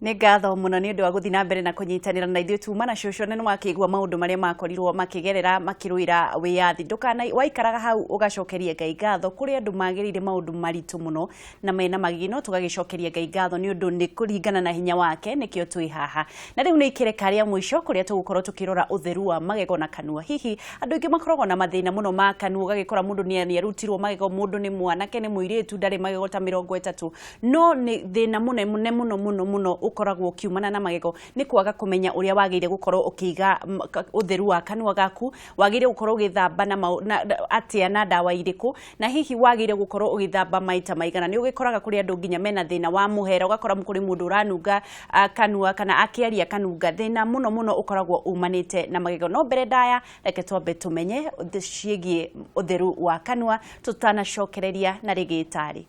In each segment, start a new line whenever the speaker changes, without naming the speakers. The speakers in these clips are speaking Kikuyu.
Nĩ ngatho mũno nĩ ũndũ wa gũthiĩ na mbere na kũnyitanĩra na ithuĩ. Tuma na cũcũ na nĩ wakĩigua maũndũ marĩa makorirwo makĩgerera makĩrũĩra wĩyathi. Ndũkana waikaraga hau ũgacokeria Ngai ngatho. Kũrĩ andũ magereire maũndũ maritũ mũno na mena magigi, no tũgagĩcokeria Ngai ngatho nĩ ũndũ nĩ kũringana na hinya wake nĩkĩo twĩ haha. Na rĩu nĩ ikereka rĩa mũico kũrĩa tũgũkorwo tũkĩrora ũtheru wa magego na kanua. Hihi andũ aingĩ makoragwo na mathĩna mũno ma kanua, ũgagĩkora mũndũ nĩ arutirwo magego, mũndũ nĩ mwanake nĩ mũirĩtu ndarĩ magego ta 30, no nĩ thĩna mũnene mũno mũno mũno ũkoragwo ũkiumana na magego nĩ kwaga kũmenya ũrĩa wagĩrĩire gũkorwo ũkĩiga ũtheru wa kanua gaku, wagĩrĩire gũkorwo ũgĩthamba na atĩa na ndawa irĩkũ, na hihi wagĩrĩire gũkorwo ũgĩthamba maita maigana. Nĩ ũgĩkoraga kũrĩ andũ nginya mena thĩna wa mũhera, ũgakora kũrĩ mũndũ ũranunga kanua kana akĩaria kanunga. Thĩna mũno mũno ũkoragwo umanĩte na magego. No mbere ndaya, reke twambe tũmenye ciĩgiĩ ũtheru wa kanua tũtanacokereria na rĩgĩtarĩ.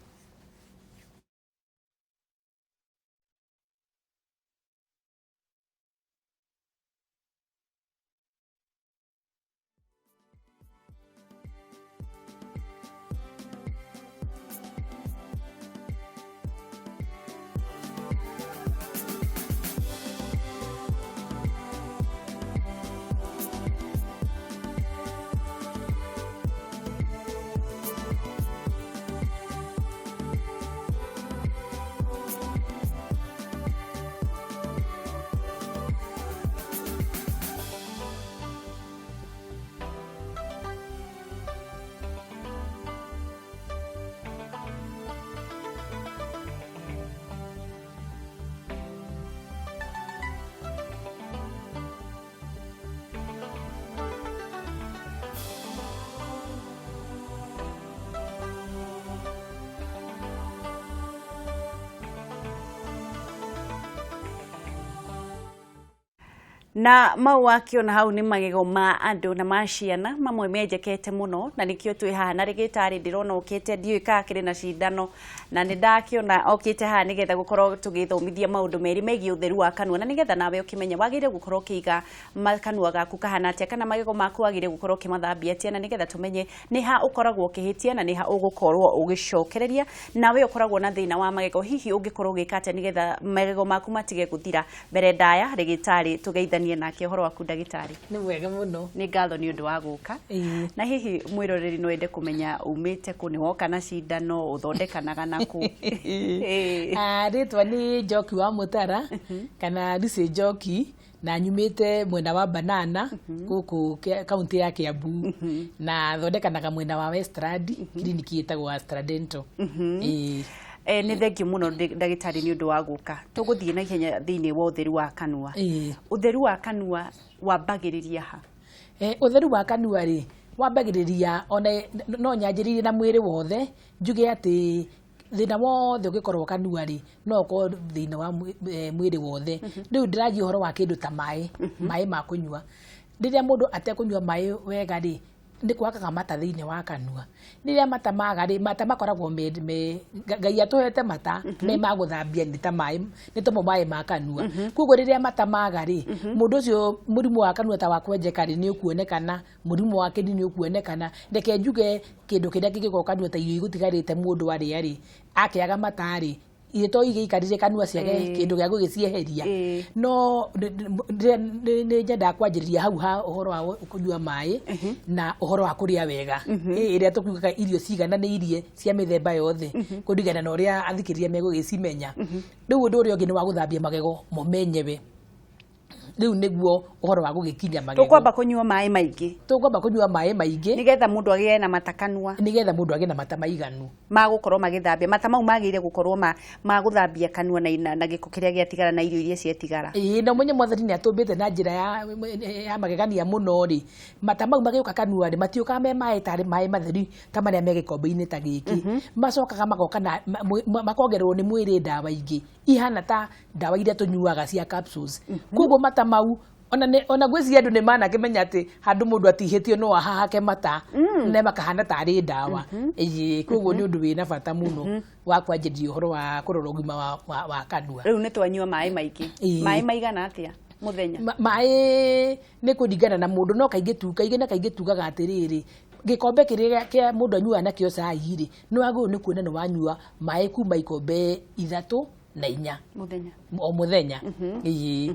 Na mau wakĩona hau nĩ magego ma andũ na ma ciana, mamwe menjekete mũno, na nĩkĩo twĩ haha na rĩgĩtarĩ ndĩrona ũkĩte, ndiũĩ kana akĩrĩ na cindano, na nĩ ndakĩona okĩte haha nĩgetha gũkorwo tũgĩthomithia maũndũ merĩ megiĩ ũtheru wa kanua, na nĩgetha nawe ũkĩmenye wagĩrĩire gũkorwo ũkĩiga kanua gaku kahana atĩa, kana magego maku wagĩrĩire gũkorwo ũkĩmathambia atĩa, na nĩgetha tũmenye nĩ ha ũkoragwo ũkĩhĩtia na nĩ ha ũgũkorwo ũgĩcokereria. Nawe ũkoragwo na thĩna wa magego, hihi ũngĩkorwo ũgĩka atĩa nĩgetha magego maku matige gũthira? Mbere ndaya, rĩgĩtarĩ tũgeithanie nake. Ũhoro waku, ndagĩtarĩ?
Nĩ mwega mũno.
Nĩ ngatho nĩ ũndũ wa gũka. Na hihi mwĩroreri no ende kũmenya umĩte kũ, nĩ woka na cindano, ũthondekanaga na kũ?
Rĩtwa nĩ Njoki wa Mũtara kana Lucy Njoki, na nyumĩte mwena wa Banana gũkũ kaunti ya Kiambu, na thondekanaga mwena wa Westland, kiriniki ĩtagwo Astradental. Ĩĩ.
Nĩ thengiũ mũno ndagĩtarĩ nĩ ũndũ wa gũka. Tũgũthiĩ na ihenya thĩinĩ wa ũtheru wa kanua. Ũtheru wa kanua wambagĩrĩria ha?
Ũtheru wa kanua rĩ, wambagĩrĩria ona no nyanjĩrĩrie na mwĩrĩ wothe, njuge atĩ thĩna wothe ũngĩkorwo kanua rĩ, no ũkorwo thĩinĩ wa mwĩrĩ wothe. Rĩu ndĩranjia ũhoro wa kĩndũ ta maĩ, maĩ ma kũnyua. Rĩrĩa mũndũ atekũnyua maĩ wega rĩ, nĩ kwagaga mata thĩinĩ wa kanua. Rĩrĩa mata maga rĩ, mata makoragwo me Ngai atũhete mata me ma gũthambia nĩ ta maĩ, nĩ tomo maĩ ma kanua. Koguo rĩrĩa mata maga rĩ, mũndũ ũcio mũrimũ wa kanua ta wa kwenjeka rĩ, nĩ ũkuonekana, mũrimũ wa kĩni nĩ ũkuonekana. Reke njuge kĩndũ kĩrĩa kĩngĩkorwo kanua ta irio igũtigarĩte mũndũ arĩa rĩ, akĩaga mata rĩ, ithe to igĩikarire kanua ciage kĩndũ gĩa gũgĩcieheria. No nĩ nyendaga kwanjĩrĩria hau ha ũhoro wa kũnyua maĩ na ũhoro wa kũrĩa wega. Ĩrĩa tũkiugaga irio ciigananĩirie cia mĩthemba yothe kũringana na ũrĩa athikĩrĩria megũgĩcimenya. Rĩu ũndũ ũrĩa ũngĩ nĩ wa gũthambia magego mo menyewe. Rĩu nĩguo ũhoro wa gũgĩkinya magego.
Tũkwamba kũnyua maĩ maingĩ.
Tũkwamba kũnyua maĩ maingĩ
nĩgetha mũndũ agĩe na mata kanua,
nĩgetha mũndũ agĩe na mata maiganu
ma gũkorwo magĩthambia. Mata mau magĩrĩire gũkorwo ma gũthambia kanua na gĩko kĩrĩa gĩatigara na irio iria ciatigara.
Ĩĩ, na ũmenye Mwathani nĩ atũmbĩte na njĩra ya magegania mũno rĩ, mata mau magĩũka kanua rĩ, matiũkaga me maĩ tarĩ maĩ matheri ta marĩa me gĩkombe-inĩ ta gĩkĩ. Macokaga magoka na makongererwo nĩ mwĩrĩ ndawa ingĩ ihana ta ndawa iria tũnyuaga cia capsules. Koguo mata mau ona ngwĩciria andũ nĩ manakĩmenya atĩ handũ mũndũ atihĩtio no ahahake mata na makahana tarĩ ndawa. Ĩĩ, koguo nĩ ũndũ wĩna bata mũno wa kwanjĩrĩria ũhoro wa kũrora ũgima wa kanua.
Rĩu nĩ twanyua maĩ maingĩ. Maĩ maigana atĩa mũthenya?
Maĩ nĩ kũringana na mũndũ, no kaingĩ tu, kaingĩ na kaingĩ tugaga atĩrĩrĩ, gĩkombe kĩrĩa kĩa mũndũ anyuaga nakĩo cai rĩ, nĩ wagĩrĩirwo nĩ kuona nĩ wanyua maĩ kuma ikombe 3 na inya
Mũthenya.
O mũthenya, ĩĩ.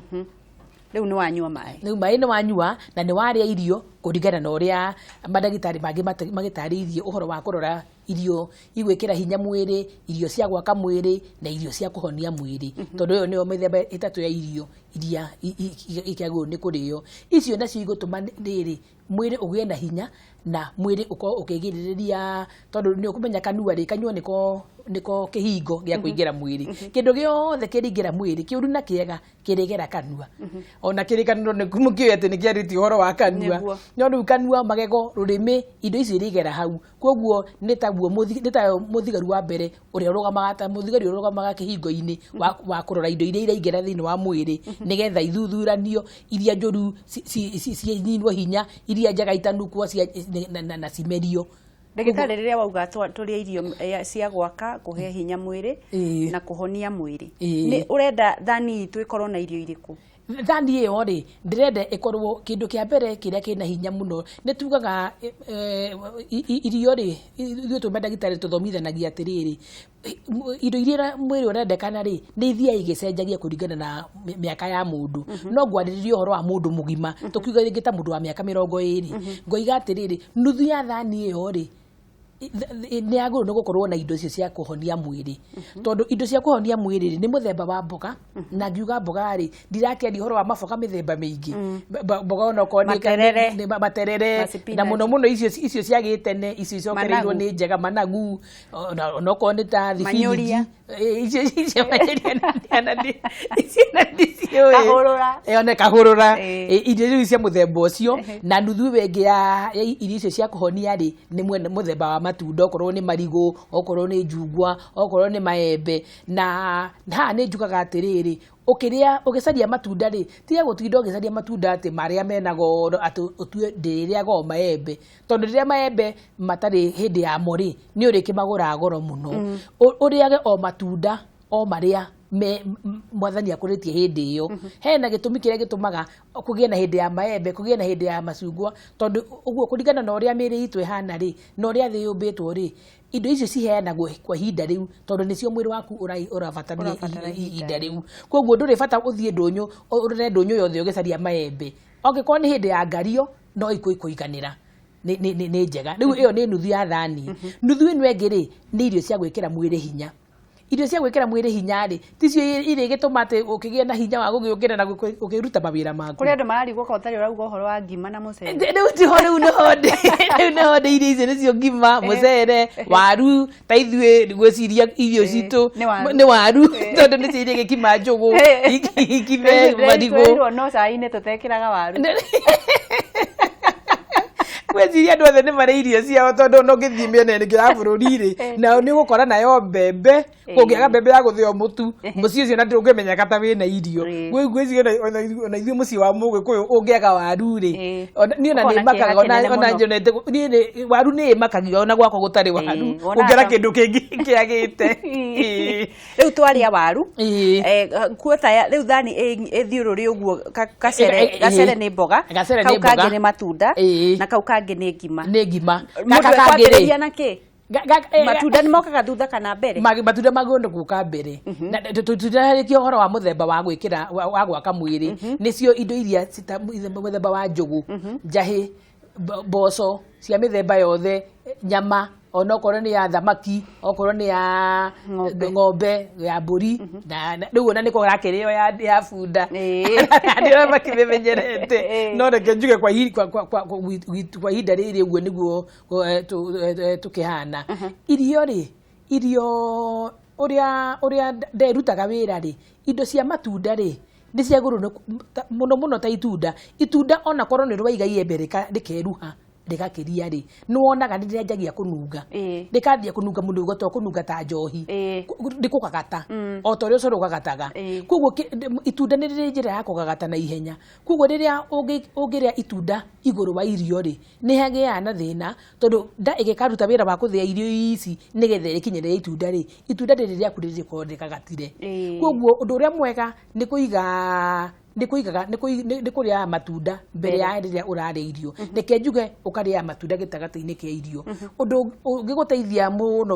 Rĩu nĩ wanyua maĩ.
Rĩu maĩ nĩ wanyua na nĩ warĩa irio kũringana na ũrĩa mandagĩtarĩ mangĩ magĩtarĩirie ũhoro wa kũrora irio igwĩkĩra hinya mwĩrĩ, irio cia gwaka mwĩrĩ na irio cia kũhonia mwĩrĩ, tondũ ĩyo nĩyo mĩthemba ĩtatũ ya irio iria ikĩagĩrĩirwo nĩ kũrĩo. Icio nacio igũtũma rĩrĩ mwĩrĩ ũgĩe na hinya na mwĩrĩ ũkorwo ũkĩgirĩrĩria, tondũ nĩ ũkũmenya kanua rĩ, kanua nĩko kĩhingo gĩa kũingĩra mwĩrĩ. Kĩndũ gĩothe kĩrĩingĩra mwĩrĩ, kĩũru na kĩega, kĩrĩgera kanua. Ona kĩrĩkanĩro nĩ mũkĩũĩ atĩ nĩ kĩarĩtie ũhoro wa kanua. No rĩu kanua, magego, rũrĩmĩ, indo icio irĩgera hau. Koguo nĩ taguo nĩ ta mũthigari wa mbere ũrĩa ũrũgamaga, ta mũthigari ũrĩa ũrũgamaga kĩhingo-inĩ wa kũrora indo iria iraingĩra thĩinĩ wa mwĩrĩ, nĩgetha ithuthuranio, iria njũru cininwo hinya, iria njega itanukwo na cimerio.
Ndagĩtarĩ, rĩrĩa wauga tũrĩe irio cia gwaka, kũhe hinya mwĩrĩ na kũhonia mwĩrĩ, nĩ ũrenda thani itũ ĩkorwo na irio irĩkũ?
Thani ĩyo rĩ, ndĩrenda ĩkorwo kĩndũ kĩa mbere kĩrĩa kĩna hinya mũno. Nĩ tugaga irio rĩ, ithuĩ twĩ mandagĩtarĩ tũthomithanagia atĩrĩrĩ, indo iria mwĩrĩ ũrendekana rĩ, nĩ ithiaga igĩcenjagia kũringana na mĩaka ya mũndũ. No ngwarĩrĩria ũhoro wa mũndũ mũgima, tũkiuga rĩngĩ ta mũndũ wa mĩaka 20, ngoiga atĩrĩrĩ, nuthu ya thani ĩyo rĩ nĩ yagĩrĩirwo nĩ gũkorwo na indo icio cia kũhonia mwĩrĩ, tondũ indo cia kũhonia mwĩrĩ rĩ, nĩ mũthemba wa mboga. Na ngiuga mboga rĩ, ndirakĩaria ũhoro wa maboga mĩthemba mĩingĩ. Mboga onokorwo nĩ
Materere.
Nĩ materere
Macipinaci.
Na mũno mũno icio cia gĩtene, icio icokereirwo.
Managu.
Nĩ njega managu, onokorwo nĩ ta thibinji.
Manyũria.
Icio manyũria icio na ndiciũĩ.
Kahũrũra.
One kahũrũra.
Ĩĩ.
Irio rĩu cia mũthemba ũcio, na nuthu ĩyo ĩngĩ ya irio icio cia kũhonia rĩ, nĩ mũthemba wa matunda, okorwo nĩ marigũ, okorwo nĩ njungwa, okorwo nĩ maembe. Na haha nĩ njugaga atĩrĩrĩ, ũkĩrĩa, ũgĩcaria matunda rĩ, tiga gũtinda ũgĩcaria matunda atĩ marĩa mena goro, atĩ ũtue ndĩrĩrĩaga o maembe, tondũ rĩrĩa maembe matarĩ hĩndĩ yamo rĩ, nĩ ũrĩkĩmagũraga goro mũno. Ũrĩage o matunda o marĩa me mwathani akũrĩtie hĩndĩ ĩyo. Hena gĩtũmi kĩrĩa gĩtũmaga kũgĩe na hĩndĩ ya maembe, kũgĩe na hĩndĩ ya macungwa, tondũ ũguo kũringana na ũrĩa mĩĩrĩ itũ ĩhana rĩ, na ũrĩa thĩ yũmbĩtwo rĩ, indo icio ciheanagwo kwa ihinda rĩu, tondũ nĩcio mwĩrĩ waku ũrabatara
Ũrabatara
ihinda
ihinda
rĩu. Koguo ndũrĩ bata ũthiĩ ndũnyũ, ũrore ndũnyũ yothe ũgĩcaria maembe. Angĩkorwo nĩ hĩndĩ ya ngario, no ikũiganĩra, nĩ njega. Rĩu ĩyo nĩ nuthu ya thani. Nuthu ĩno ĩngĩ rĩ, nĩ irio cia gwĩkĩra mwĩrĩ hinya. Irio cia gwĩkĩra mwĩrĩ hinya rĩ, ticio irĩgĩtũma atĩ ũkĩgĩe na hinya wa gũgĩũkĩra na gũkĩruta mawĩra maku.
Kũrĩ andũ mararigwo ka ũtarĩ ũrauga ũhoro wa ngima na mũcere.
Rĩu tiho, rĩu nĩho ndĩ. Irio icio nĩcio ngima, mũcere, waru. Ta ithuĩ ngwĩciria irio citũ
Nĩ waru.
Nĩ waru, tondũ nĩcio iria gĩkima njũgũ, ikime marigũ.
Twerirwo no cai-inĩ tũtekĩraga waru.
Ngwĩciria andũ othe nĩ marĩ irio ciao, tondũ ona ũngĩthiĩ mĩena ĩngĩ ya bũrũri rĩ, nao nĩ ũgũkora nayo mbembe. Kũngĩaga mbembe ya gũthĩo mũtu, mũciĩ ũcio na ndũngĩmenyeka ta wĩna irio. Ngwĩciria ona ithuĩ mũciĩ wa mũgĩkũyũ ũngĩaga waru rĩ, niĩ ona
Ũkona
nĩ makaga
kĩeha
ona
kĩnene
ona
mũno.
nyonete niĩ waru nĩ ĩmakagia ona gwakwa gũtarĩ waru,
Wonaga
gũkĩra kĩndũ kĩngĩ kĩagĩte.
Rĩu twarĩa waru, kuota rĩu thani ĩthiũrũrĩ ũguo gacere. Gacere nĩ mboga.
Gacere nĩ
Kau
mboga.
kangĩ nĩ matunda.
Ĩĩ.
Na kau kangĩ nĩ ngima.
Nĩ ngima.
Mũndũ
Gaka kangĩ rĩ,
ekwambĩrĩria na kĩ? Matunda nĩ mokaga thutha kana mbere?
Matunda magĩrĩirwo nĩ gũka mbere. Na tũtirarĩkia ũhoro wa mũthemba wa gwĩkĩra wa gwaka mwĩrĩ, nĩcio indo iria mũthemba wa njũgũ, njahĩ, mboco cia mĩthemba yothe, nyama onokorwo nĩ ya thamaki, okorwo nĩ ya
Ng'ombe.
Ng'ombe, ya mbũri, na rĩu ona nĩko rakĩrĩo ya bunda. Andũ arĩa makĩmĩmenyerete. No reke njuge kwa ihinda rĩrĩ ũguo nĩguo tũkĩhana irio rĩ, irio ũrĩa nderutaga wĩra rĩ, indo cia matunda rĩ, nĩ ciagĩrĩirwo nĩ mũno mũno ta itunda onakorwo nĩ rwaiga iembe rĩkeruha rĩgakĩria rĩ, nĩ wonaga nĩ rĩanjagia kũnunga. Rĩkanjia kũnunga mũnungo to kũnunga ta njohi. Nĩ kũgagata o ta ũrĩa ũcũrũ ũgagataga. Koguo itunda nĩ rĩrĩ njĩra ya kũgagata na ihenya. Koguo rĩrĩa ũngĩrĩa itunda igũrũ wa irio rĩ, nĩ hagĩaga na thĩna, tondũ nda ĩgĩkaruta wĩra wa kũthĩa irio ici nĩgetha ĩkinyĩre itunda rĩ, itunda rĩrĩ rĩaku rĩrĩkorwo rĩgagatire. Koguo ũndũ ũrĩa mwega nĩ kũiga Nĩ kũigaga nĩ kũrĩaga matunda mbere ya rĩrĩa ũrarĩa irio. Reke njuge ũkarĩaga matunda gĩtagatĩ-inĩ kĩa irio. Ũndũ ũngĩgũteithia mũno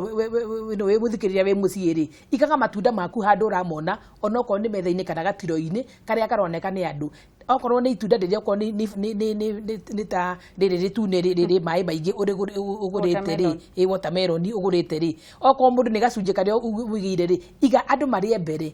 wĩ mũthikĩrĩria wĩ mũciĩ rĩ, igaga matunda maku handũ ũramona, onokorwo nĩ metha-inĩ kana gatiro-inĩ karĩa karoneka nĩ andũ. Okorwo nĩ itunda rĩrĩa, okorwo nĩ ta rĩrĩ rĩtune rĩrĩ maĩ maingĩ ũgũrĩte rĩ, ĩ watermelon ũgũrĩte rĩ, okorwo mũndũ nĩ gacunjĩ karĩa ũigĩire rĩ, iga andũ marĩe mbere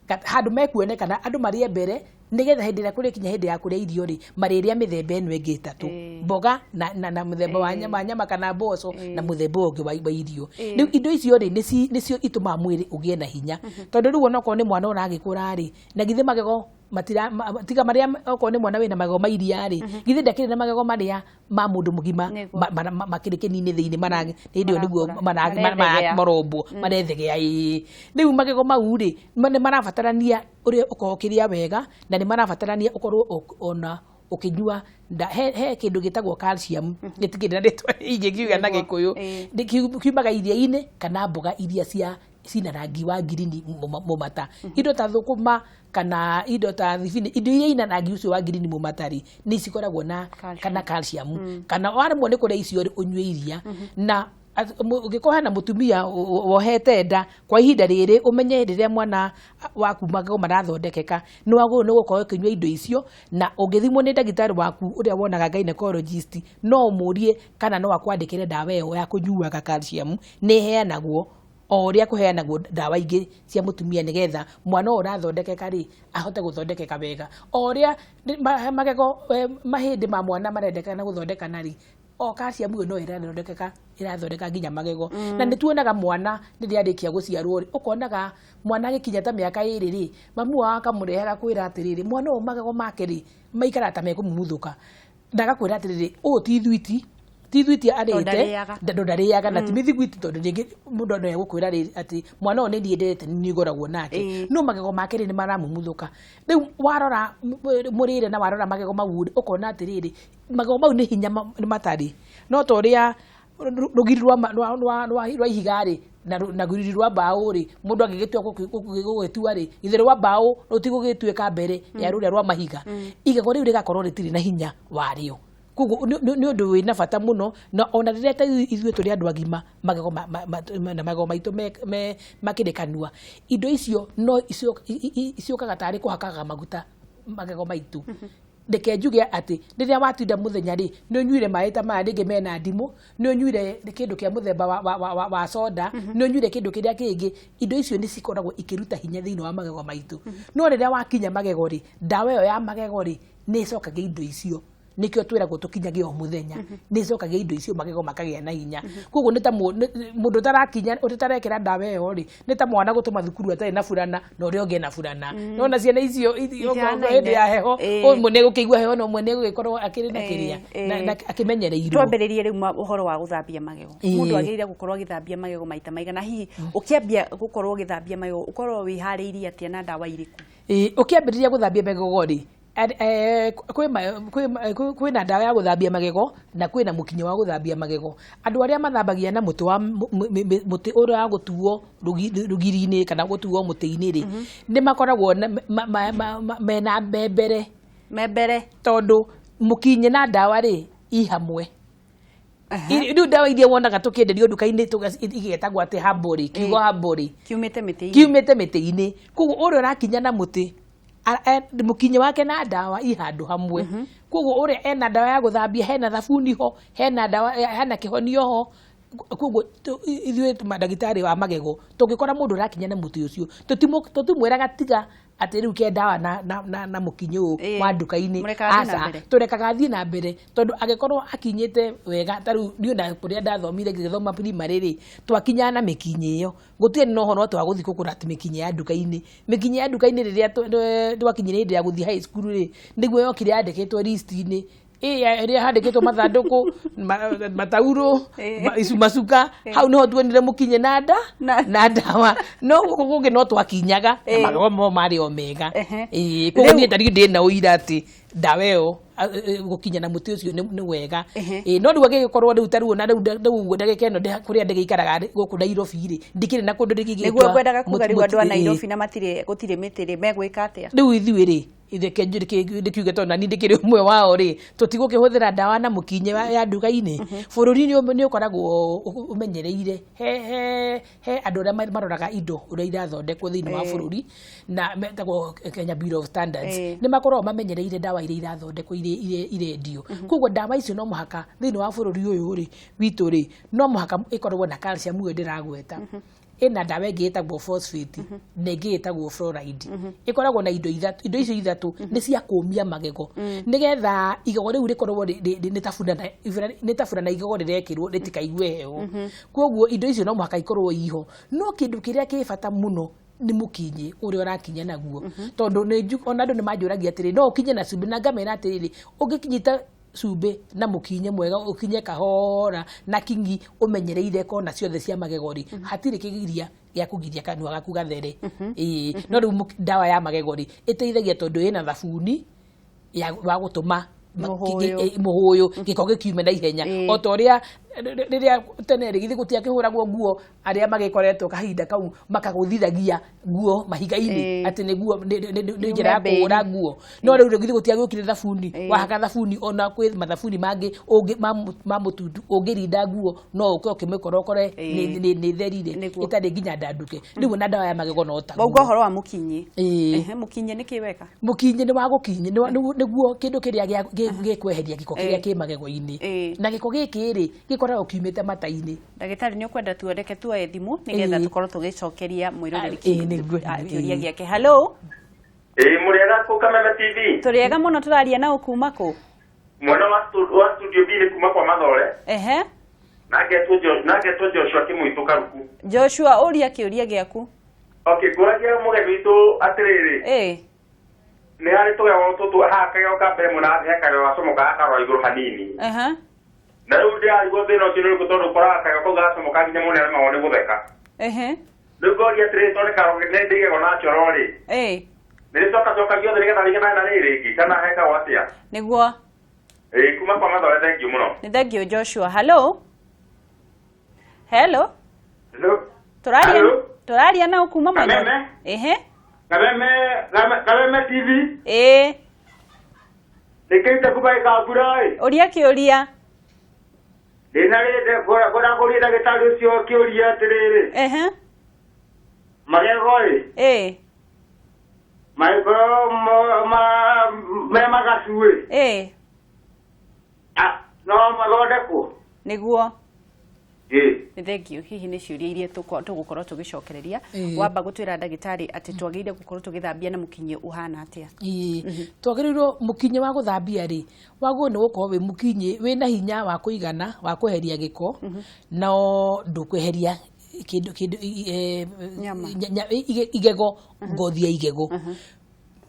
handũ mekuonekana, andũ marĩe mbere, nĩgetha hĩndĩ ĩrĩa kũrĩkinya hĩndĩ ya kũrĩa irio rĩ, marĩrĩa mĩthemba ĩno ĩngĩ ĩtatũ, mboga na mũthemba wa nyama kana mboco na mũthemba ũngĩ wa irio. Rĩu indo icio rĩ, nĩcio itũmaga mwĩrĩ ũgĩe na hinya, tondũ rĩu onokorwo nĩ mwana ũragĩkũra rĩ, na githĩ magego matira tiga marĩa, okorwo nĩ mwana wĩna magego ma iria rĩ, githĩ ndakĩrĩ na magego marĩa ma mũndũ mũgima makĩrĩ kĩnini thĩinĩ hĩndĩ ĩyo nĩguo marombwo marethegea. Ĩĩ, rĩu magego mau rĩ, nĩ marabatarania ũrĩa ũkorwo ũkĩrĩa wega, na nĩ marabatarania ũkorwo ona ũkĩnyua he kĩndũ gĩtagwo calcium, gĩtikĩrĩ na rĩtwa ingĩkiuga na Gĩkũyũ, kiumaga iria-inĩ kana mboga iria cia cina rangi wa ngirini mũmata, indo ta thũkũma kana indo ta thibini, indo iria ina rangi ũcio wa ngirini mũmata rĩ, nĩ cikoragwo na kana calcium. Kana waremwo nĩ kũrĩa icio rĩ, ũnyue iria. Na ũngĩkorwo hena mũtumia wohete nda kwa ihinda rĩrĩ, ũmenye rĩrĩa mwana waku magego marathondekeka, nĩ wagĩrĩirwo nĩ gũkorwo ũkĩnyua indo icio. Na ũngĩthimwo nĩ ndagĩtarĩ waku ũrĩa wonaga gynecologist, no ũmũrie kana no akwandĩkĩre ndawa ĩyo ya kũnyuaga calcium. Nĩ ĩheanagwo o ũrĩa kũheanagwo ndawa ingĩ cia mũtumia, nĩgetha mwana ũyũ ũrathondekeka rĩ, ahote gũthondekeka wega. O ũrĩa magego mahĩndĩ ma mwana marendekana gũthondekana rĩ, o calcium ĩyo no ĩrathondekeka, ĩrathondeka nginya magego. Na nĩ tuonaga mwana rĩrĩa arĩkia gũciarwo rĩ, ũkonaga mwana agĩkinya ta mĩaka 2 rĩ, mamu wao akamũrehera kwĩra atĩrĩrĩ, mwana ũyũ magego make rĩ, maikaraga ta mekũmumuthũka, na agakwĩra atĩrĩrĩ, ũũ ti thwiti, ti thwiti arĩte, tondũ ndarĩaga, na ti mĩthiguiti, tondũ rĩngĩ mũndũ no egũkwĩra rĩ atĩ mwana ũyũ nĩ niĩ ndete, nĩ niĩ ngoragwo nake, no magego make rĩ, nĩ maramumuthũka. Rĩu warora mũrĩre na warora magego mau rĩ, ũkona atĩrĩrĩ, magego mau nĩ hinya nĩ matarĩ, no ta ũrĩa rũgiri rwa ihiga rĩ na rũgiri rwa mbaũ rĩ, mũndũ angĩgĩtua gũgĩtua rĩ, githĩ rwa mbaũ rũtigũgĩtuĩka mbere ya rũrĩa rwa mahiga? Igego rĩu rĩgakorwo rĩtirĩ na hinya warĩo. Koguo nĩ ũndũ wĩna bata mũno. Na ona rĩrĩa ta ithuĩ tũrĩ andũ agima, magego na magego maitũ me makĩrĩ kanua, indo icio no iciokaga tarĩ kũhakaga maguta magego maitũ. Reke njuge atĩ rĩrĩa watinda mũthenya rĩ, nĩ ũnyuire maĩ ta maya rĩngĩ mena ndimũ, nĩ ũnyuire kĩndũ kĩa mũthemba wa soda, nĩ ũnyuire kĩndũ kĩrĩa kĩngĩ, indo icio nĩ cikoragwo ikĩruta hinya thĩinĩ wa magego maitũ. No rĩrĩa wakinya magego rĩ, ndawa ĩyo ya magego rĩ, nĩ ĩcokagia indo icio. Nĩkĩo twĩragwo tũkinyage o mũthenya. Nĩ ĩcokagia indo icio, magego makagĩa na hinya. Koguo nĩ ta mũndũ ũtarakinya, ũtarekĩra ndawa ĩyo rĩ, nĩ ta mwana gũtũma thukuru atarĩ na burana na ũrĩa ũngĩ ena burana. Nona ciana icio hĩndĩ ya heho, ũmwe nĩ egũkĩigua heho na ũmwe nĩ egũgĩkorwo akĩrĩ na kĩrĩa na akĩmenyereirwo.
Twambĩrĩrie rĩu ũhoro wa gũthambia magego. Mũndũ agĩrĩire gũkorwo agĩthambia magego maita maigana? Hihi ũkĩambia gũkorwo ũgĩthambia magego, ũkorwo wĩharĩirie atĩa na ndawa irĩkũ?
Ũkĩambĩrĩria gũthambia magego rĩ, kwĩna ndawa ya gũthambia magego na kwĩna mũkinyo wa gũthambia magego. Andũ arĩa mathambagia na mũtĩ wa mũtĩ ũrĩa wa gũtuo rũgiri-inĩ kana gũtuo mũtĩ-inĩ rĩ, nĩ makoragwo mena mbere
mbere,
tondũ mũkinye na ndawa rĩ i hamwe. Rĩu ndawa iria wonaga tũkĩenderio nduka-inĩ igetagwo atĩ herbal rĩ, kiugo herbal rĩ,
kiumĩte mĩtĩ-inĩ,
kiumĩte mĩtĩ-inĩ. Koguo ũrĩa ũrakinya na mũtĩ, mũkinyi wake na ndawa i handũ hamwe. Koguo ũrĩa ena ndawa ya gũthambia, hena thabuni ho, hena ndawa, hena kĩhonio ho. Koguo ithuĩ mandagĩtarĩ wa magego, tũngĩkora mũndũ ũrakinya na mũtĩ ũcio, tũtimwĩraga tiga atĩ rĩu ke ndawa na mũkinyi ũyũ wa nduka-inĩ. Aca, tũrekaga athiĩ na mbere, tondũ angĩkorwo akinyĩte wega, ta rĩu niĩ ona kũrĩa ndathomire ngĩgĩthoma primary rĩ, twakinyaga na mĩkinyi ĩyo, gũtirĩ na ũhoro atĩ wa gũthiĩ kũgũra atĩ mĩkinyi ya nduka-inĩ. Mĩkinyi ya nduka-inĩ rĩrĩa twakinyire hĩndĩ ya gũthiĩ high school rĩ, nĩguo yokire yandĩkĩtwo list-inĩ ĩrĩa handĩkĩtwo mathandũkũ, mataurũ, macuka. Hau nĩho tuonire mũkinye na nda na ndawa. No gũkũ kũngĩ no twakinyaga na magego mo marĩ o mega. Koguo niĩ ta rĩu ndĩna ũira atĩ ndawa ĩyo gũkinya na mũtĩ ũcio nĩ wega.
Ehe.
Ĩĩ, no rĩu angĩgĩkorwo rĩu ta rĩu na rĩu rĩu ũguo ndagĩka ĩno kũrĩa ndĩgĩikaraga gũkũ Nairobi rĩ, ndikĩrĩ na kũndũ
Nĩguo
ndĩgĩtua.
Ngwendaga kuga rĩu andũ a Nairobi na matirĩ gũtirĩ mĩtĩ rĩ, megwĩka atĩa?
Rĩu ithuĩ rĩ, reke ndĩkiuge tondũ nani ndĩkĩrĩ ũmwe wao rĩ, tũtigũkĩhũthĩra ndawa na mũkinye ya nduka-inĩ. Bũrũri nĩ ũkoragwo ũmenyereire he andũ arĩa maroraga indo ũrĩa irathondekwo thĩinĩ wa bũrũri na metagwo Kenya Bureau of Standards. Nĩ makoragwo mamenyereire ndawa iria irathondekwo, iria irendio. Koguo ndawa icio no mũhaka thĩinĩ wa bũrũri ũyũ rĩ witũ rĩ, no mũhaka ĩkorwo na calcium ĩyo ndĩragweta, ĩna ndawa ĩngĩ ĩtagwo phosphate na ĩngĩ ĩtagwo fluoride. Ĩkoragwo na indo ithatũ. Indo icio ithatũ nĩ cia kũmia magego nĩgetha igego rĩu rĩkorwo nĩ ta burana igego rĩrekĩrwo rĩtikaigue heho. Koguo indo icio no mũhaka ikorwo iho, no kĩndũ kĩrĩa kĩ bata mũno nĩ mũkinyĩ ũrĩa ũrakinya naguo, tondũ ona andũ nĩ manjũragia atĩrĩ, no ũkinye na cumbĩ? Na ngamera atĩrĩrĩ, ũngĩkinyita cumbĩ na mũkinye mwega, ũkinye kahora na kingi, ũmenyereire kona ciothe cia magego rĩ, hatirĩ kĩgiria gĩa kũgiria kanua gaku gathere. Ĩĩ, no rĩu ndawa ya magego rĩ, ĩteithagia tondũ ĩna thabuni ya wa gũtũma
Mũhũyũ.
Mũhũyũ, gĩko gĩkiume na ihenya. O ta ũrĩa rĩrĩa tene rĩ, githĩ gũtiakĩhũragwo nguo, arĩa magĩkoretwo kahinda kau makagũthithagia nguo mahiga-inĩ, atĩ nĩguo nĩ njĩra ya
Yume mbĩri.
Kũhũra nguo. No rĩu githĩ gũtiagĩũkire thabuni? Wahaka thabuni, ona kwĩ mathabuni mangĩ ma mũtundu, ũngĩrinda nguo no ũke ũkĩmĩkorokore nĩ therire ĩtarĩ nginya ndanduke. Rĩu na ndawa ya magego no taguo.
Wauga ũhoro wa mũkinyi.
Ĩĩ.
Ehe, mũkinyi nĩ kĩ weka?
Mũkinyi nĩ wa gũkinyi nĩguo kĩndũ kĩrĩa gĩkweheria gĩko kĩrĩa kĩ magego-inĩ. Na gĩko gĩkĩ rĩ, gĩkoragwo kiumĩte mata-inĩ.
Ndagĩtarĩ, nĩ ũkwenda tuoreke tuoe thimũ nĩgetha tũkorwo tũgĩcokeria mwĩroreri
Ĩĩ, nĩguo.
Kĩũria gĩake. Hello.
Ĩĩ, mũrĩega kũ Kameme TV?
Tũrĩega mũno. Tũraria na ũkuma kũ?
Mwena wa studio B nĩ kuma kwa Mathore. Na ngetwo Joshua Kĩmũitũ Karuku.
Joshua, ũria kĩũria gĩaku.
Okay, ngũragia mũgeni witũ atĩrĩrĩ, nĩ harĩ tũgego tũtũ haha, kagego ka mbere mwena wa thĩ he kagego gacomoka gakarora igũrũ hanini. Na rĩu ndĩrarigwo thĩna ũcio nĩ ũrĩkũ, tondũ ũkoraga kagego kau gacomoka nginya mũndũ nĩaremagwo nĩ gũtheka. Rĩu ngoria atĩrĩrĩ, tondũ nĩ ndĩ igego natural rĩ, nĩ rĩcokacokagia othe nĩgetha rĩiganane na rĩrĩ rĩngĩ, kana hekagwo atĩa?
Nĩguo.
Ĩĩ, kuma kwa Mathore, thank you mũno.
Nĩ thank you, Joshua. Hello, hello.
Hello.
Tũraria.
Hello.
Tũraria na ũkuma mwena?
Kameme.
Ehe.
Kameme, Kameme TV.
Ĩĩ.
Ndĩkĩte kuma Gĩkambura ĩ.
Ũria kĩũria.
Ndĩna rĩndĩ ngũragũria ndagĩtarĩ ũcio kĩũria atĩrĩrĩ, magego ĩ, mangĩkorwo me magacu ĩ, no mathondekwo?
Nĩguo.
Ĩ.
Nĩ thank you. Hihi nĩ ciũria iria tũgũkorwo tũgĩcokereria. Wamba gũtwĩra, ndagĩtarĩ, atĩ twagĩrĩire gũkorwo tũgĩthambia na mũkinyĩ ũhana atĩa?
Ĩĩ, twagĩrĩirwo mũkinyĩ wa gũthambia rĩ, wagĩrĩirwo nĩ gũkorwo wĩ mũkinyĩ wĩna hinya wa kũigana wa kweheria gĩko, no ndũkweheria kĩndũ
Nyama.
Igego, ngothi ya igego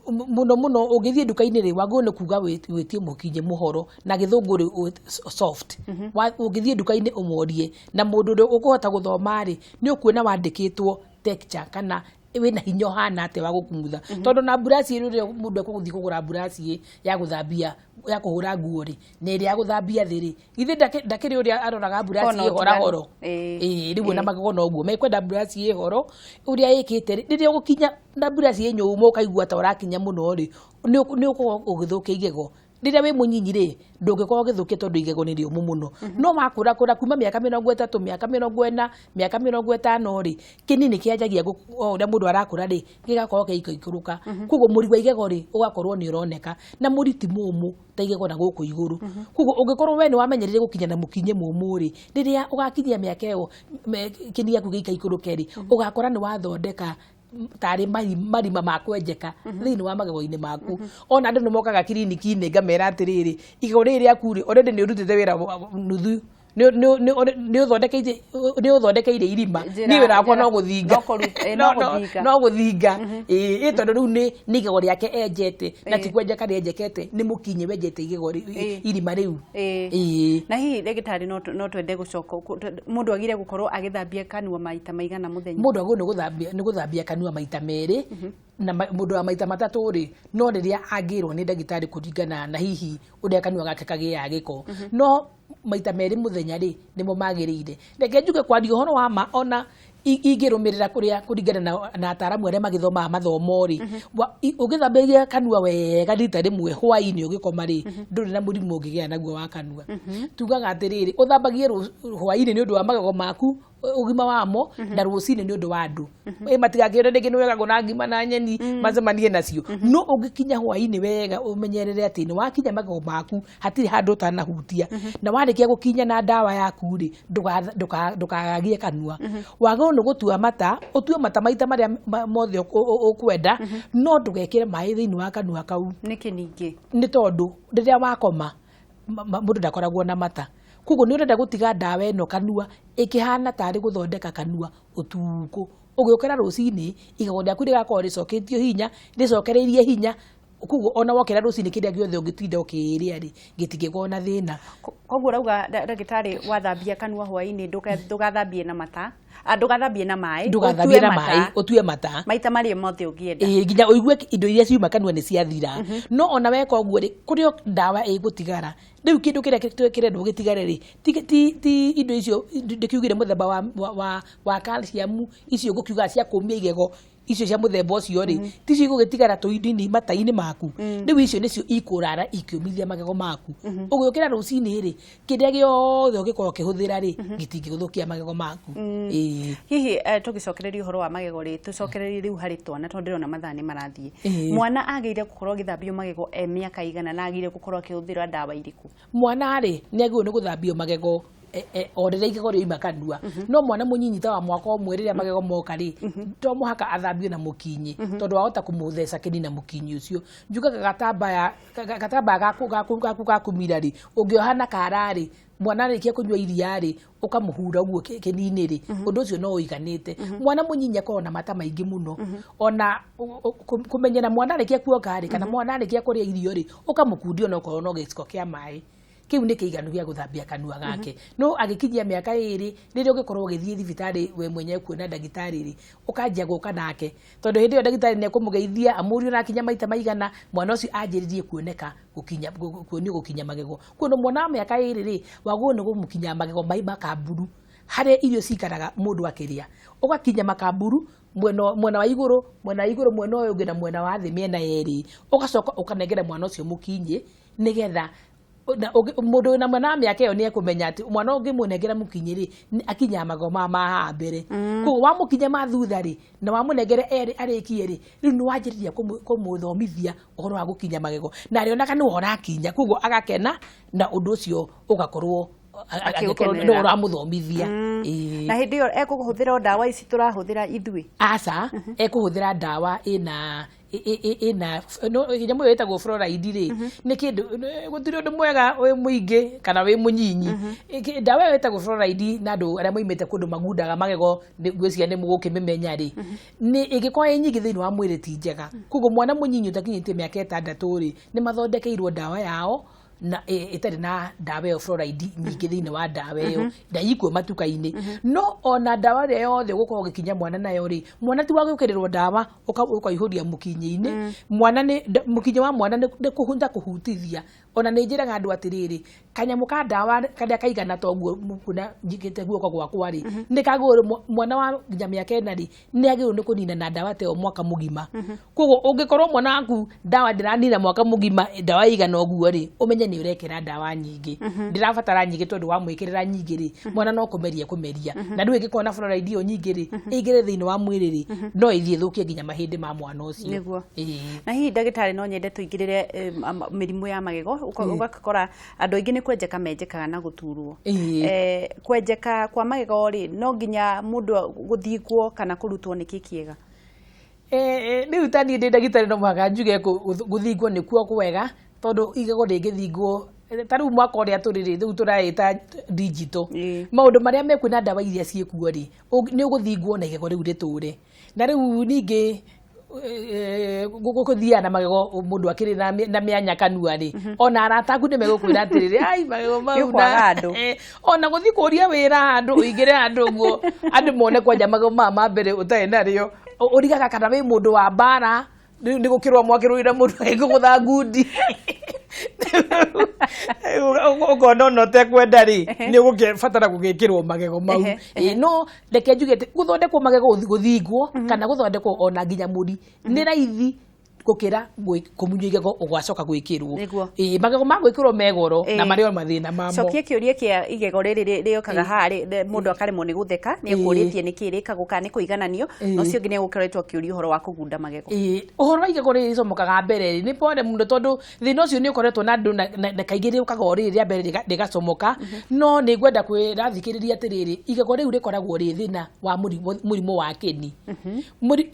mũno mũno. Ũngĩthiĩ nduka-inĩ rĩ, wagĩrĩirwo nĩ kuga wĩtie mũkinyĩ mũhoro, na gĩthũngũ rĩ soft. Ũngĩthiĩ nduka-inĩ ũmorie, na mũndũ ũrĩa ũkũhota gũthoma rĩ, nĩ ũkuona wandĩkĩtwo texture kana wĩna hinya ũhana atĩa wa gũkumutha, tondũ na mburaci rĩrĩa mũndũ ekũgũthiĩ kũgũra mburaci ya gũthambia, ya kũhũra nguo rĩ, na ĩrĩa ya gũthambia thĩ rĩ, githĩ ndakĩrĩ ũrĩa aroraga mburaci
Kona
ĩ
ũtiganu.
horahoro? Ĩĩ, rĩu ona magego noguo mekwenda mburaci ĩ horo ũrĩa ĩkĩte rĩ, rĩrĩa ũgũkinya na mburaci ĩ nyũmũ ũkaigua ta ũrakinya mũno rĩ, nĩ ũkorwo ũgĩthũkia igego. Rĩrĩa wĩ mũnyinyi rĩ, ndũngĩkorwo ũgĩthũkia tondũ igego nĩ rĩũmũ mũno, no wakũra kũra kuma mĩaka 30, mĩaka 40, mĩaka 50 rĩ, kĩni nĩ kĩanjagia o ũrĩa mũndũ arakũra rĩ, gĩgakorwo gĩgĩikũrũka. Koguo mũri wa igego rĩ, ũgakorwo nĩ ũroneka, na mũri ti mũmũ ta igego na gũkũ igũrũ. Koguo ũngĩkorwo we nĩ wamenyerire gũkinya na mũkinye mũmũ rĩ, rĩrĩa ũgakinyia mĩaka ĩyo kĩni gĩaku gĩikaikũrũke rĩ, ũgakora nĩ wathondeka tarĩ marima ma kwenjeka thĩinĩ wa magego-inĩ maku. Ona andũ nĩ mokaga kiriniki-inĩ, ngamera atĩrĩrĩ, igego rĩrĩ rĩaku rĩ, already nĩ ũrutĩte wĩra nuthu. Nĩ ũthondekeire irima. Niĩ wĩra wakwa no gũthinga.
No
gũthinga. Ĩĩ, tondũ rĩu nĩ igego rĩake enjete, na ti kwenjeka rĩenjekete, nĩ mũkinyi wenjete igego irima rĩu.
Ĩĩ. Na hihi ndagĩtarĩ, no twende gũcoka, mũndũ agire gũkorwo agĩthambia kanua maita maigana mũthenya?
Mũndũ agĩrĩirwo nĩ gũthambia kanua maita merĩ, na mũndũ wa maita matatũ rĩ, no rĩrĩa angĩrwo nĩ ndagĩtarĩ kũringana na hihi ũrĩa kanua gake kagĩaga gĩko. No maita merĩ mũthenya rĩ, nĩmo magĩrĩire. Reke njuge kwaria ũhoro wa ma, ona ingĩrũmĩrĩra kũrĩa kũringana na ataaramu arĩa magĩthomaga mathomo rĩ, ũgĩthambagia kanua wega rita rĩmwe hwaĩ-inĩ ũgĩkoma rĩ, ndũrĩ na mũrimũ ũngĩgĩa naguo wa kanua. Tugaga atĩrĩrĩ, ũthambagie hwaĩ-inĩ nĩ ũndũ wa magego maku, ũgima wamo, na rũcinĩ nĩ ũndũ wa andũ. Matigakĩone rĩngĩ nĩ wega na ngima na nyeni macemanie nacio. No ũngĩkinya hwaĩ-inĩ wega, ũmenyerere atĩ nĩ wakinya magego maku, hatirĩ handũ ũtanahutia. Na warĩkia gũkinya na ndawa yaku rĩ, ndũkagagie kanua. Wagĩrĩirwo nĩ gũtua mata, ũtue mata maita marĩa mothe ũkwenda, no ndũgekĩre maĩ thĩinĩ wa kanua kau.
Nĩkĩ ningĩ?
Nĩ tondũ rĩrĩa wakoma, mũndũ ndakoragwo na mata. Koguo nĩ ũrenda gũtiga ndawa ĩno kanua ĩkĩhana tarĩ gũthondeka kanua ũtukũ. Ũgĩũkĩra rũcinĩ, igego rĩaku rĩgakorwo rĩcoketio hinya, rĩcokereirie hinya. Koguo ona wokĩra rũcinĩ kĩrĩa gĩothe ũngĩtinda ũkĩrĩa rĩ, gĩtingĩkorwo na thĩna.
Koguo ũrauga ndagĩtarĩ, wathambia kanua hwaĩ-inĩ, ndũgathambie na mata, ndũgathambie na maĩ,
ndũgathambie na maĩ, ũtue mata
maita marĩa mothe ũngĩenda.
Ĩĩ, nginya ũigue indo iria ciuma kanua nĩ ciathira. No ona weka ũguo rĩ, kũrĩ o ndawa ĩgũtigara. Rĩu kĩndũ kĩrĩa kĩrendwo gĩtigare rĩ, ti indo icio ndĩkiugire mũthemba wa calcium icio ngũkiuga cia kũmia igego, icio cia mũthemba ũcio rĩ, ti icio igũgĩtigara tũindo-inĩ mata-inĩ maku. Rĩu icio nĩcio ikũrara ikĩũmithia magego maku. Ũgĩũkĩra rũcinĩ rĩ, kĩrĩa gĩothe ũngĩkorwo ũkĩhũthĩra rĩ, gĩtingĩgũthũkia magego maku.
Ĩĩ. Hihi tũgĩcokereria ũhoro wa magego rĩ, tũcokererie rĩu harĩ twana, tondũ ndĩrona mathaa nĩ marathiĩ. Mwana agĩrĩire gũkorwo agĩthambio magego e mĩaka igana, na agĩrĩire gũkorwo akĩhũthĩra ndawa irĩkũ?
Mwana rĩ, nĩ agĩrĩirwo nĩ gũthambio magego o rĩrĩa igego rĩoima kanua. No mwana mũnyinyi ta wa mwaka ũmwe rĩrĩa magego moka rĩ, to mũhaka athambio na mũkinyi, tondũ wahota kũmũtheca kĩni na mũkinyi ũcio. Njugaga gatambaya gaku ga kũmira rĩ, ũngĩoha na kara rĩ, mwana arĩkia kũnyua iria rĩ, ũkamũhura ũguo kĩni-inĩ rĩ, ũndũ ũcio no ũiganĩte. Mwana mũnyinyi akoragwo na mata maingĩ mũno. Ona kũmenyera mwana arĩkia kuonga rĩ, kana mwana arĩkia kũrĩa irio rĩ, ũkamũkundia onokorwo no gĩciko kĩa maĩ. Kĩu nĩ kĩiganu gĩa gũthambia kanua gake. No agĩkinyia mĩaka ĩrĩ, rĩrĩa ũngĩkorwo ũgĩthiĩ thibitarĩ we mwenyewe kuona ndagĩtarĩ rĩ, ũkanjia gũka nake. Tondũ hĩndĩ ĩyo ndagĩtarĩ nĩ ekũmũgeithia, amũrie ũrakinya maita maigana, mwana ũcio anjĩrĩrie kuoneka gũkinya, kuonio gũkinya magego. Kuona mwana wa mĩaka ĩrĩ rĩ, wagĩrĩirwo nĩ kũmũkinya magego mai makamburu, harĩa irio cikaraga mũndũ akĩrĩa. Ũgakinya makamburu, mwena wa igũrũ, mwena wa igũrũ, mwena ũyũ ũngĩ na mwena wa thĩ mĩena yerĩ. Ũgacoka ũkanengera mwana ũcio mũkinyi, nĩgetha mũndũ wĩna mwana wa mĩaka ĩyo nĩ ekũmenya atĩ mwana ũngĩmũnengera mũkinyi rĩ, akinyaga magego ma haha mbere. Koguo wamũkinya ma thutha rĩ, na wamũnengere erĩ arĩkie rĩ, rĩu nĩ wanjĩrĩria kũmũthomithia ũhoro wa gũkinya magego. Na arĩonaga nĩwe ũrakinya, koguo agakena na ũndũ ũcio ũgakorwo
Akĩũkenerera.
nĩwe ũramũthomithia.
Na hĩndĩ ĩyo ekũhũthĩra ndawa ici tũrahũthĩra ithuĩ?
Aca, ekũhũthĩra ndawa ĩna ĩna nyamũ ĩyo ĩtagwo fluoride rĩ, nĩ kĩndũ, gũtirĩ ũndũ mwega wĩ mũingĩ kana wĩ mũnyinyi. Ndawa ĩyo ĩtagwo fluoride na andũ arĩa moimĩte kũndũ magundaga magego, ngwĩciria nĩ mũgũkĩmĩmenya rĩ, nĩ ĩngĩkorwo ĩ nyingĩ thĩinĩ wa mwĩrĩ ti njega. Koguo mwana mũnyinyi ũtakinyĩtie mĩaka ĩtandatũ rĩ, nĩ mathondekeirwo ndawa yao na ĩtarĩ na ndawa ĩyo fluoride nyingĩ thĩinĩ wa ndawa ĩyo, na ikuo matuka-inĩ. No ona ndawa ĩrĩa yothe ũgũkorwo ũgĩkinya mwana nayo rĩ, mwana ti wa gwĩkĩrĩrwo ndawa ũkaihũria mũkinyĩ-inĩ. Mwana nĩ, mũkinyĩ wa mwana nĩ kũhunja kũhutithia. Ona nĩ njĩraga andũ atĩrĩrĩ, kanyamũ ka ndawa karĩa kaigana ta ũguo kuona njigĩte guoko gwakwa rĩ, nĩ kagĩrĩirwo mwana wa nginya mĩaka ĩna rĩ, nĩ agĩrĩirwo nĩ kũnina na ndawa ta ĩyo mwaka mũgima. Koguo ũngĩkorwo mwana waku ndawa ndĩranina mwaka mũgima, ndawa ĩigana ũguo rĩ, ũmenye nĩ ũrekĩra ndawa nyingĩ. Ndĩrabatara nyingĩ tondũ wamwĩkĩrĩra nyingĩ rĩ, mwana no kũmeria kũmeria. Na rĩu ĩngĩkorwo na fluoride ĩyo nyingĩ rĩ, ĩingĩre thĩinĩ wa mwĩrĩ rĩ, no ĩthiĩ ĩthũkie nginya mahĩndĩ ma mwana ũcio.
Nĩguo. Na hihi ndagĩtarĩ, no nyende tũingĩrĩre mĩrimũ ya magego, ũgakora andũ aingĩ nĩ kwenjeka menjekaga na gũturwo. Kwenjeka kwa magego rĩ, no nginya mũndũ gũthingwo kana kũrutwo nĩ kĩ kĩega?
Rĩu ta niĩ ndĩ ndagĩtarĩ no mũhaka njuge gũthingwo nĩkuo kwega, tondũ igego rĩngĩthingwo Ta rĩu mwaka ũrĩa tũrĩ rĩ, rĩu tũraĩta digital. Maũndũ marĩa mekuo na ndawa iria ciĩkuo rĩ, nĩ ũgũthingwo na igego rĩu rĩtũre. Na rĩu ningĩ gũthiaga na magego mũndũ akĩrĩ na mĩanya kanua rĩ, ona arata aku nĩ megũkwĩra atĩrĩrĩ, ai, magego mau
Nĩ ũkwaga andũ.
Ona gũthiĩ kũria wĩra handũ, ũingĩre handũ ũguo andũ mone kwanja magego maya ma mbere ũtarĩ narĩo, ũrigaga kana wĩ mũndũ wa mbara, nĩ gũkĩrwo mwakĩrũire mũndũ agĩkũgũtha ngundi, ũkona ona ũtekwenda rĩ, nĩ ũgũkĩbatara gũgĩkĩrwo magego mau. Ĩĩ, no reke njuge atĩ gũthondekwo magego, gũthingwo kana gũthondekwo ona nginya mũri, nĩ raithi gũkĩra kũmunywo igego ũgacoka gwĩkĩrwo. Ĩĩ, magego ma gwĩkĩrwo me goro na marĩ o mathĩna mamo.
Cokia kĩũria kĩa igego rĩrĩ rĩũkaga haha mũndũ akaremwo nĩ gũtheka, nĩ ekũrĩtie nĩ kĩ rĩkagwo kana nĩ kũigananio. Na ũcio ũngĩ nĩ egũkoretwo akĩũria ũhoro wa kũgunda magego.
Ĩĩ, ũhoro wa igego rĩrĩ rĩcomokaga mbere rĩ, nĩ pore mũno, tondũ thĩna ũcio nĩ ũkoretwo na andũ na kaingĩ rĩũkaga o rĩrĩ rĩa mbere rĩgacomoka. No nĩ ngwenda kwĩra thikĩrĩria atĩrĩrĩ, igego rĩu rĩkoragwo rĩ thĩna wa mũrimũ wa kĩni.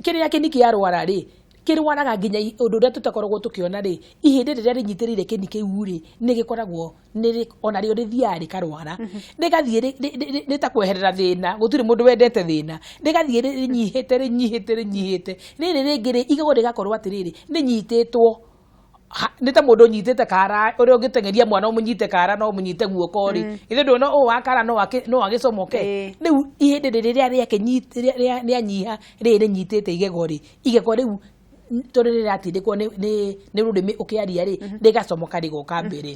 Kĩrĩa kĩni kĩarwara rĩ, kĩrwaraga nginya ũndũ ũrĩa tũtakoragwo tũkĩona rĩ, ihĩndĩ rĩrĩa rĩnyitĩrĩire kĩni kĩu rĩ, nĩ gĩkoragwo ona rĩo rĩthiaga rĩkarwara, rĩgathiĩ nĩ ta kweherera thĩna, gũtirĩ mũndũ wendete thĩna, rĩgathiĩ rĩnyihĩte, rĩnyihĩte, rĩnyihĩte. Rĩrĩ rĩngĩ rĩ, igego rĩgakorwo atĩrĩrĩ, rĩnyitĩtwo nĩ ta mũndũ ũnyitĩte kara, ũrĩa ũngĩteng'eria mwana ũmũnyite kara no ũmũnyite guoko rĩ, ithe ndũona ũũ wa kara no agĩcomoke. Rĩu ihĩndĩ rĩrĩ rĩanyiha, rĩrĩ rĩnyitĩte igego rĩ, igego rĩu tondũ rĩratindĩkwo nĩ rũrĩmĩ ũkĩaria rĩ, rĩgacomoka rĩgoka mbere.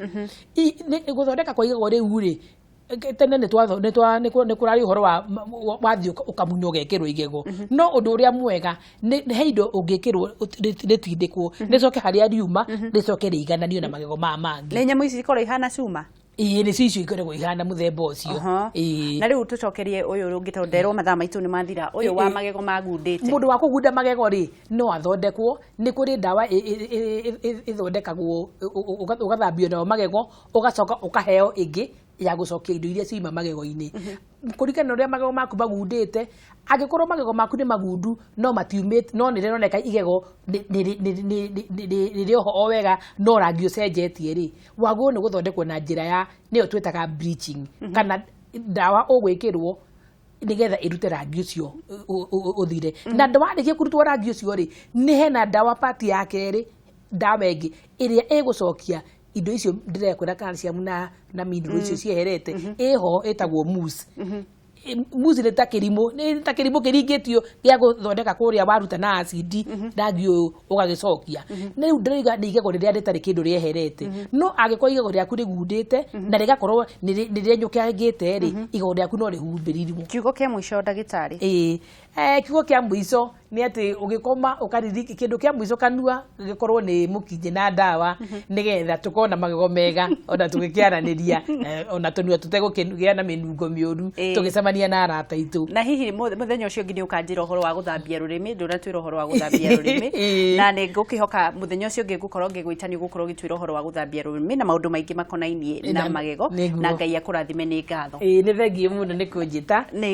Gũthondeka kwa igego rĩu rĩ, tene nĩ kũrarĩ ũhoro wa wathiĩ ũkamunywo ũgekĩrwo igego, no ũndũ ũrĩa mwega nĩ he indo ũngĩkĩrwo rĩtindĩkwo, rĩcoke harĩa riuma rĩcoke rĩigananio na magego maya mangĩ.
Nĩ nyamũ ici cikorwo ihana cuma?
Ĩĩ, nĩcio icio ikoragwo ihana mũthemba ũcio. Ĩĩ.
Na rĩu tũcokerie ũyũ ũngĩ, tondũ nderwo mathaa maitũ nĩ mathira, ũyũ wa magego magundĩte.
Mũndũ wa kũgunda magego rĩ, no athondekwo. Nĩ kũrĩ ndawa ĩthondekagwo, ũgathambio nayo magego, ũgacoka ũkaheo ĩngĩ ya gũcokia indo iria ciuma magego-inĩ, kũringana na ũrĩa magego maku magundĩte. Angĩkorwo magego maku nĩ magundu no matiumĩte, no nĩ rĩroneka igego rĩrĩ oho o wega, no rangi ũcenjetie rĩ, wagĩrĩirwo nĩ gũthondekwo na njĩra ya nĩyo twĩtaga bleaching, kana ndawa ũgwĩkĩrwo nĩgetha ĩrute rangi ũcio ũthire. Na warĩkia kũrutwo rangi ũcio rĩ, nĩ hena ndawa part ya kerĩ, ndawa ĩngĩ ĩrĩa ĩgũcokia indo icio ndĩrekwĩra, calcium na mineral icio cieherete ĩho, ĩtagwo mousse. Mousse nĩ ta kĩrimũ kĩringĩtio gĩa gũthondeka kũrĩa waruta na acid rangi ũyũ ũgagĩcokia. Na rĩu ndĩroiga nĩ igego rĩrĩa rĩtarĩ kĩndũ rĩeherete. No angĩkorwo igego rĩaku rĩgundĩte na rĩgakorwo nĩ rĩenyũkangĩte rĩ, igego rĩaku no rĩhumbĩrirwo.
Kiugo kĩa mũico, ndagĩtarĩ.
Ĩĩ, kiugo kĩa mũico nĩ atĩ ũgĩkoma ũkaririki kĩndũ kĩa mũico kanua gĩkorwo nĩ mũkinje na ndawa, nĩgetha tũkorwo na magego mega ona tũgĩkĩaranĩria, ona tũnua tũtegũkĩgĩa na mĩnungo mĩũru tũgĩcemania na arata aitũ.
Na hihi mũthenya ũcio ũngĩ nĩ ũkanjĩra ũhoro wa gũthambia rũrĩmĩ, ndũnatwĩra ũhoro wa gũthambia rũrĩmĩ. Na nĩ ngũkĩhoka mũthenya ũcio ũngĩ ngũkorwo ngĩgwĩta nĩ ũgũkorwo ũgĩtwĩra ũhoro wa gũthambia rũrĩmĩ na maũndũ maingĩ makonainie na magego. Na Ngai akũrathime, nĩ ngatho.
Ĩĩ, nĩ thengiũ mũno nĩ kũnjĩta.
Nĩ